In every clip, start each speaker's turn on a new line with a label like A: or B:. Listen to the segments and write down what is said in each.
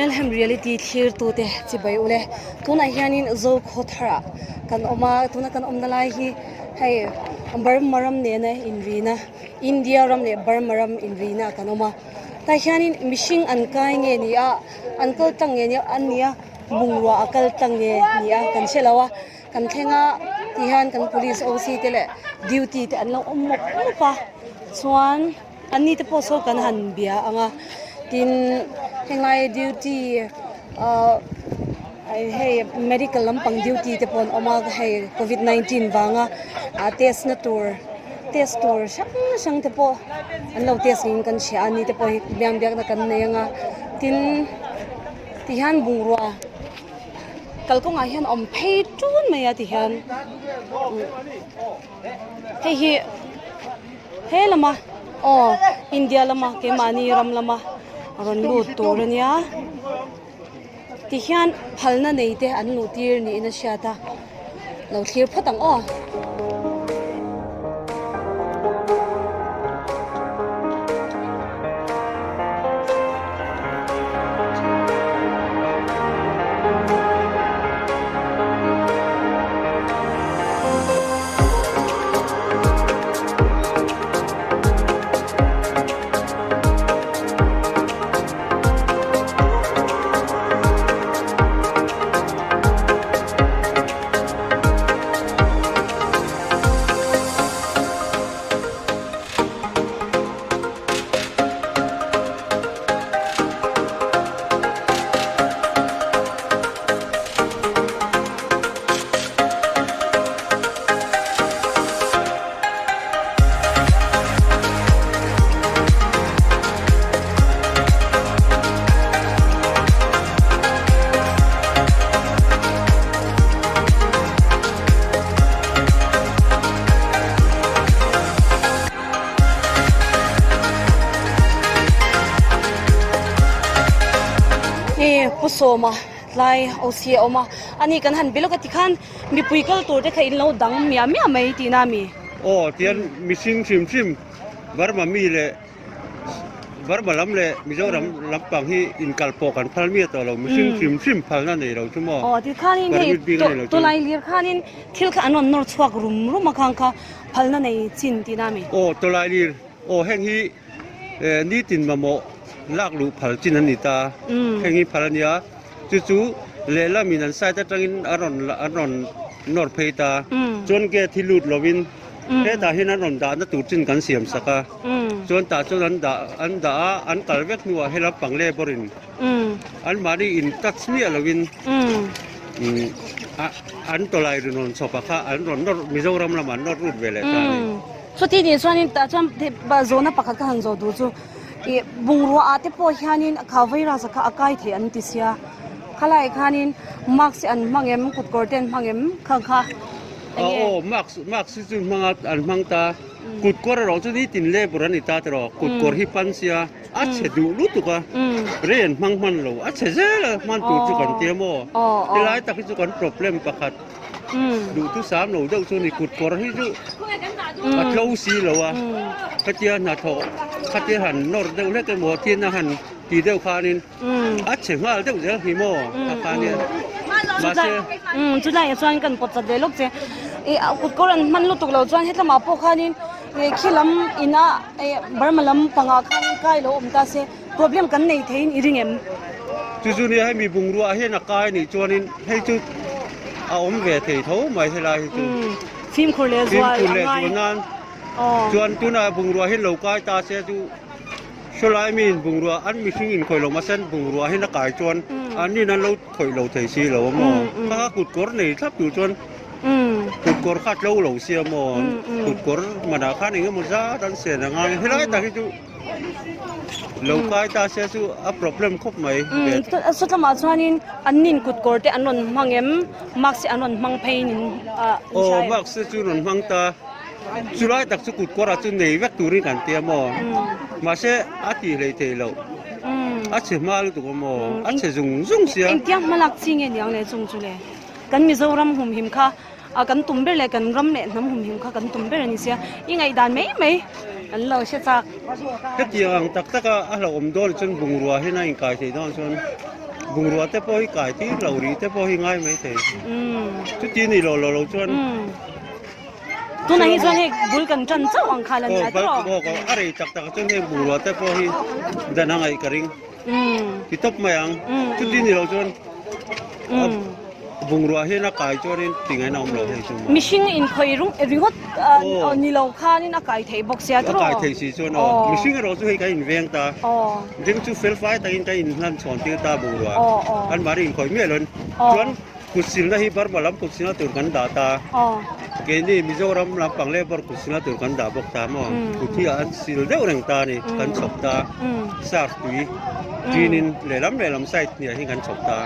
A: Melhem Reality thlir tute chibai ule tunah hianin Zokhaw tharah kan awm a tuna kan awmna lai hi hei Burma ram nena inrina India ram leh Burma ram inrina ah kan awm a tah hianin mihring an kai nge ni a an kal tlang nge ni a nia bungrua a kal tlang nge ni a kan hre lo a kan thleng a tihian kan police OC te leh duty te an lo awm mawp mawp a chuan. An ni te pawh saw kan han bia ang a, tin henglai duty ahh hei medical lampang duty te pawh an awm a hei covid 19 vanga ah test na tur test tur hrang hrang te pawh an lo test niin kan hria a ni te pawh hi biang biakna kan nei ang a tin tihian bungrua kalkawngah hian a awm phei tun mai a tihian hei hi. He lama aw India lama keimahni ram lama rawn lut tur a nia tihian phalna nei te an luh tir niin a hriat a lo thlir phawt ang aw. Hei Pu Sawma tlai OC a awm a ani kan han be lawk a tikhan mipui kal tur te kha in lo dang miah miah mai tihna a mi.
B: Aw tian mihring hrim hrim Burma mi leh Burma lam leh Mizoram lampang hi inkal pawh kan phal miah tawh lo mihring hrim hrim phalna nei lo chu maw.
A: Aw tikhanin hei tawlai lir khanin thil kha an rawn nawr chhuak rum rum a khang kha phalna nei chin tihna a mi.
B: Aw tawlai lir aw heng hi nitin mamawh lak luh phal chin an ni ta heng hi phal a nia chu chu lehlamin an side atangin a rawn an rawn nawr phei ta chuan gate hi lut lovin hetah hian an rawn dahna tur chin kan siam sak a chuan tah chuan an dah an dah a an kal vek hnuah he lampang labour in anmahni in touch miah lovin an tawlai rinawm chawpa kha an rawn nawr Mizoram lamah an nawr lut ve leh ta a ni.
A: Chuti nih chuanin tah chuan zawhna pakhat ka han zawh duh chu ih bungrua ah te pawh hianin kha virus kha a kai thei an ti sia khalai khanin mask hi an hmang em kut kawr te an hmang em kha kha
B: eng nge? Aw mask mask hi chu hmang a an hmang ta kut kawr erawh chu nitin labour a ni ta tiraw kut kawr hi pan sia a chhe duh lutuk a rei an hmang hman lo a chhe zel a hman tur chu kan tia maw helai tak hi chu kan problem pakhat. Duhthusam lo deuh chu ni kut kawr hi chu a tlo si lo a, khatia hnathawh khatia han nawr deuh hlek emaw tin a han ti deuh khanin a chhe nghal deuh zel hi maw ta khan hian mahse
A: Chulaiah chuan kan pawt chat ve lawk che ih kut kawr an hman lutuk lo chuan hetlamah pawh khanin ih khi lam ina ih Burma lam pangah khanin kai lo awm ta se problem kan nei theiin i ring em?
B: Chu chu nia hemi bungrua hian a kai anih chuanin hei chu a awm ve thei tho mai helai hi chu.
A: Fimkhur leh zual a ngai.
B: Fimkhur leh zual nan chuan tunah bungrua hi lo kai ta se chu sawlai miin bungrua an mihring in khawih lo mahse an bungrua hian a kai chuan an nin an lo khawih lo thei si lo a maw? Kha kha kut kawr nei thlap tur chuan kut kawr kha tlo lo sia maw? Kut kawr manah khan eng emaw zat an sen a ngai helai tak hi chu. Lo kai ta se chu a problem khawp mai.
A: Sawtlamah chuanin an nin kut kawr te an rawn hmang em? Mask hi an rawn hmang phei nin a
B: Aw mask te chu rawn hmang ta. Chulai tak chu kut kawrah chu nei vek turin kan tia maw? Mahse a tih hlei thei loh. A chhe hma lutuk a maw? A chhe zung zung sia.
A: Engtiang hmalak chi nge niang le chung chu le? Kan Mizoram humhim kha A kan tum ber leh kan ram leh hnam humhim kha kan tum ber a ni sia, i ngaihdan mai mai an lo hre chak.
B: Hetiang ang tak taka a hlauhawm dawn chuan bungrua hian a inkai thei dawn chuan. Bungrua te pawh hi kai tir lo rih te pawh hi ngai mai thei. Chuti ni lo lo lo chuan.
A: Tunah hi chuan hei bul kan tan chauh ang kha la ni a tawh.
B: A rei tak tak chuan heng bungrua te pawh hi dan a ngaih ka ring. Ti tawp mai ang. Chuti ni lo chuan bungrua hian a kai chuanin tingaihna awm lo hei chu maw.
A: Mihring inkhawih ringawt ni lo khanin a kai theih bawk sia tawh.
B: A kai theih si chuan aw. Mihring erawh chu hei kan inveng ta. Ding chu fel fai takin kan inhlan chhawn tir ta bungrua. Anmahni inkhawih miah lo in. Chuan kut silna hi Burma lam kut silna tur kan dah ta. Keini Mizoram lampang labour kut silna tur kan dah bawk ta maw. Kut hi an sil deuh reng ta a ni. Kan chhawp ta. Surf tui ṭinin lehlam lehlam side hniah hi kan chhawp ta.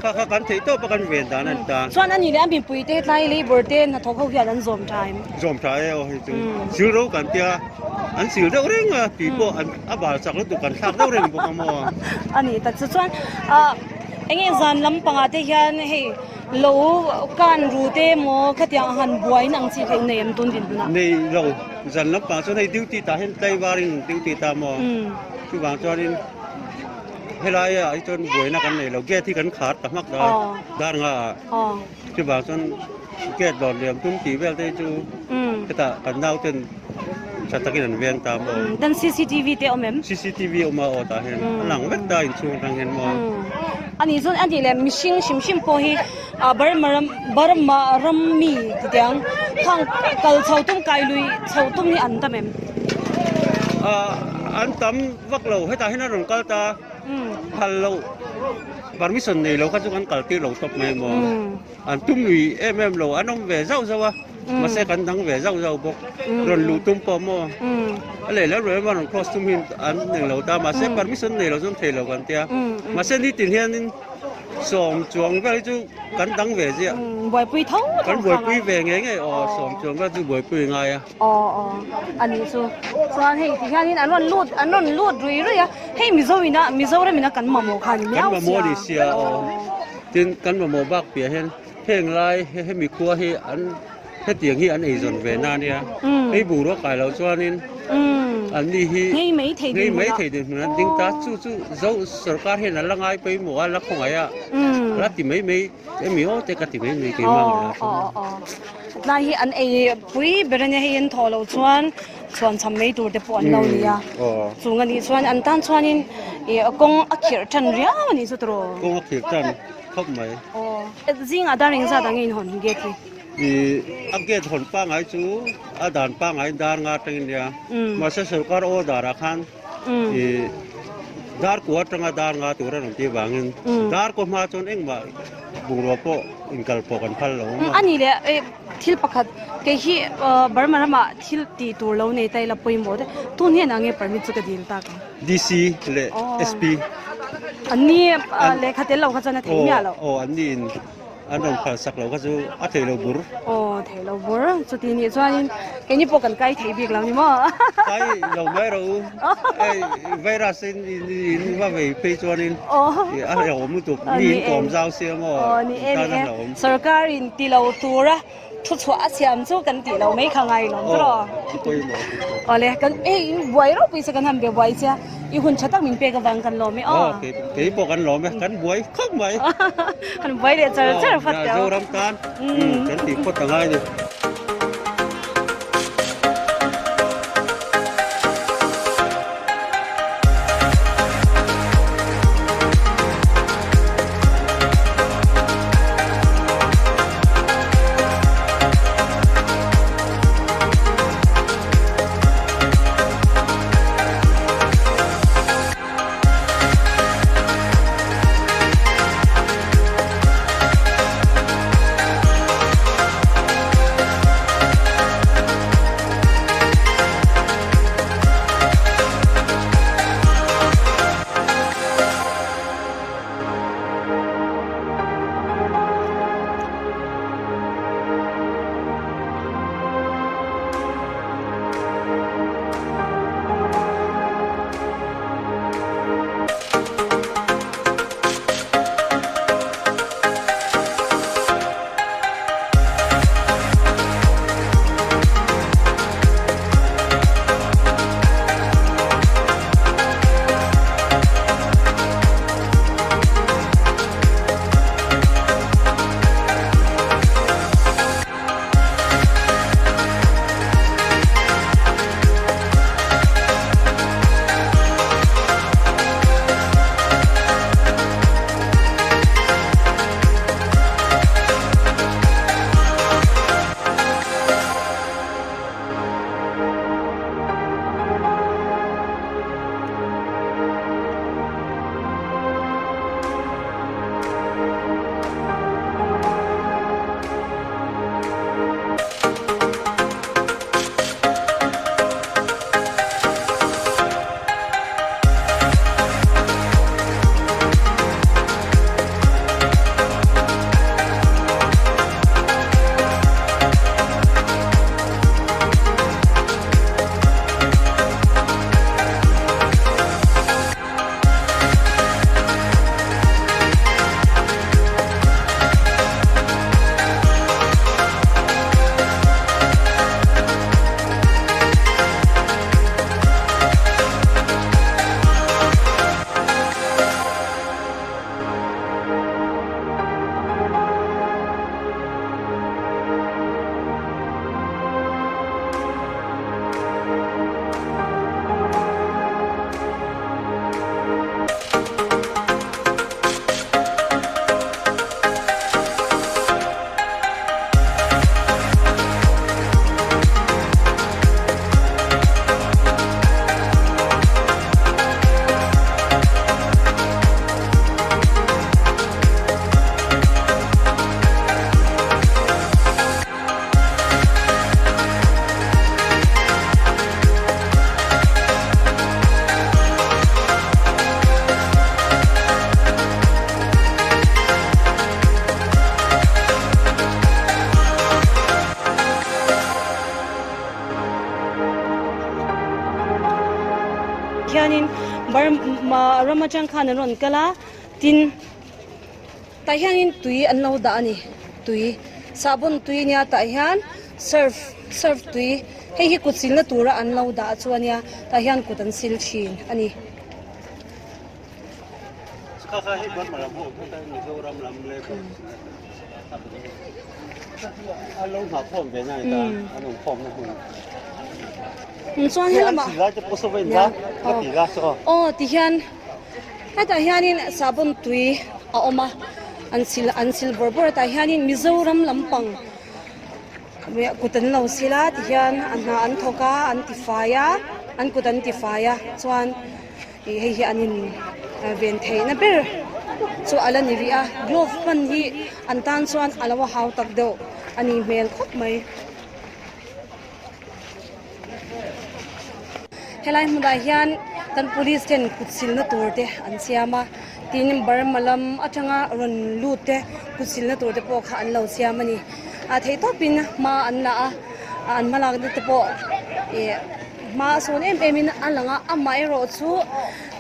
B: Kha kha kan theih tawp a kan ven dan a ni ta.
A: Chuan a nih leh a mipui te hetlai labour te hnathawk ho hian an zawm tha em?
B: Zawm tha e aw hei chu. Sil ro kan tia an sil deuh reng a tui pawh an a bal chak lutuk kan thlak deuh reng bawk a maw.
A: A nih tak chu chuan ah eng nge zan lampangah te hian hei lo kan ru te maw khatiang a han buaina ang chi kha in nei em tun dinhmunah?
B: Nei lo zan lampangah chuan hei duty tah hian tlaivarin duty ta maw chuvang chuanin. Helai ah hi chuan buaina kan nei lo gate hi kan khar ta hmak a dar nga ah chuvang chuan gate dawr liam tum tih vel te hi chu hetah kan nau ten tha takin an veng ta maw.
A: Kan cctv te awm em?
B: Cctv awm a aw tah hian a lang vek ta inchhung atang hian maw.
A: Ani chuan a nih leh mihring hrim hrim pawh hi Burma ram Burma ram mi titiang khang kal chho tum kai lui chho tum hi an tam em?
B: An tam. Vak lo, hetah hian a rawn kal ta, phal lo, permission nei lo kha chu kan kal tir lo tawp mai maw? An tum lui em em lo, an awm ve zauh zauh a, mahse kan dang ve zauh zauh bawk, rawn luh tum pawh maw? A leh leh rem a rawn cross tum hi an eng lo ta, mahse permission nei lo chu an thei lo kan tia, mahse nitin hianin sawm chuang vel hi chu kan dang ve ziah,
A: buaipui tho
B: tho kan buaipui ve ngei ngei aw, sawm chuang vel chu buaipui ngai a.
A: Aw aw a nih chu chuan hei ti hianin an rawn lut an rawn lut rui rui a hei Mizo ina Mizoram ina kan mamawh kha a ni miau
B: Kan mamawh a ni sia aw tin kan mamawh bak piah hian heng lai hemi khua hi an hetiang hi an eizawn ve na ania hei bungrua kai loh chuanin an ni hi
A: ngei mai thei
B: ngei mai thei dinhmun an ding ta chu chu zo sorkar hian an la ngai pawimawh a la khawngaih a la ti mai mai emi aw te ka ti mai mai keimah ang ila chuan.
A: Tlai hi an ei pui ber a nia, hei an thawh loh chuan chhuan cham mai tur te pawh an lo ni a. Chung a nih chuan an tan chuanin ih kawng a khirh tan riau a nih chu tawh.
B: Kawng a khirh tan khawp mai.
A: Zingah dar engzat ang in hawn gate hi?
B: Ih a gate hawn pangngai chu a dan pangngai dar nga atangin nia. Mahse sorkar order ah khan ih dar kua atanga dar nga tur a rawn tih vangin dar kua hma chuan engmah Bungrua pawh inkal pawh kan phal lo
A: a. A nih leh thil pakhat kei hi Burma ramah thil tih tur lo nei ta ila pawimawh te tun hian ang nge permit chu ka dil tak ang.
B: DC leh SP.
A: An ni lehkha tel lo kha chuan a thei miah lo.
B: Aw an ni in an rawn phal sak lo kha chu a thei lo bur.
A: Aw thei lo bur chuti nih chuanin keini pawh kan kai thei bik lo ni maw.
B: Kai lo mai rawh u. Hei virus in in va vei phei chuanin a hlauhawm lutuk mi in kawm zau sia maw tan a hlauhawm.
A: Sorkar in ti lo tura thu chhuah a siam chu kan tih lo mai kha ngai lawm chu rawh. Awle kan hei in buai ropui se kan han be buai chia i hun tha tak min pek avang kan lawm e aw.
B: Kei pawh kan lawm e kan buai khawp mai.
A: Han buai leh char char fat teh aw.
B: Zoram tan kan tih phawt a ngai ni.
A: lam atang khan an rawn kal a tin tah hianin tui an lo dah a ni tui sahbawn tui a nia tah hian surf surf tui hei hi kut silna tura an lo dah chu a nia tah hian kut an sil thin a ni. Chuan helamah aw tihian hetah hianin sahbawn tui a awm a an sil an sil bawrh bawrh a tah hianin Mizoram lampang kut an lo sil a tihian a hna an thawk a an tifai a an kut an tifai a chuan. Ih hei hi an in ven theihna ber chu a la ni rih a glove hman hi an tan chuan a lo hau tak deuh a nih hmel khawp mai. Helai hmunah hian kan police ten kut silna tur te an siam a tin Burma lam atanga rawn lut te kut silna tur te pawh kha an lo siam a ni a theihtawpin hma an la a an hmalakna te pawh ih. Hma a sawn em em in a lang a, amaherawh chu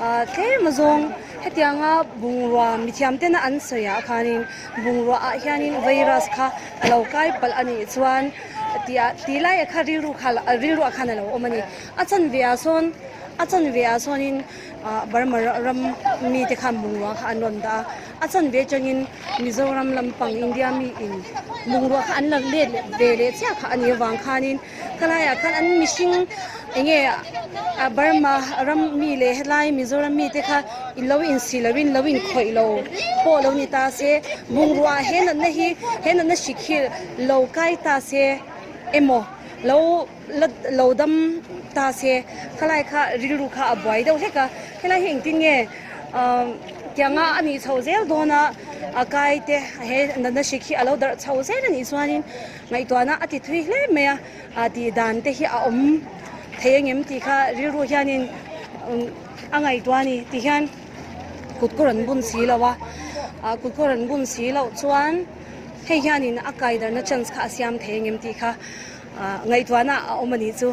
A: ah tlem azawng hetianga bungrua mithiam tena an sawi ah khanin bungrua ah hianin virus kha a lo kai palh a nih chuan tih ah tih lai ah kha rilru kha rilru ah khan a lo awm a ni. A chanve ah sawn a chanve ah sawnin ah Burma ram mite khan bungrua kha an rawn dah a, a chanve atangin Mizoram lampang India mi in bungrua kha an la let ve leh chiah kha a nih avang khanin Khalaiah khan an mihring enge a Burma ram mi leh helai Mizoram mi te kha lo insi lo in lo inkhawih lo pawh lo ni ta se bungrua he natna hi he natna hrik hi lo kai ta se emaw lo la lo dam ta se khalai kha rilru kha a buai deuh hlek a helai hi engtin nge ah tianga a nih chho zel dawn a a kai te he natna hrik hi a lo darh chho zel a nih chuanin. Ngaihtuahna a ti thui hle mai a, ah tih dan te hi a awm thei angem tih kha rilru hianin a ngaihtuah a ni ti hian kut kawr an bun si lo a, ah kut kawr an bun si loh chuan hei hianin a kai darhna chance kha a siam thei angem tih kha ah ngaihtuahna a awm a nih chu.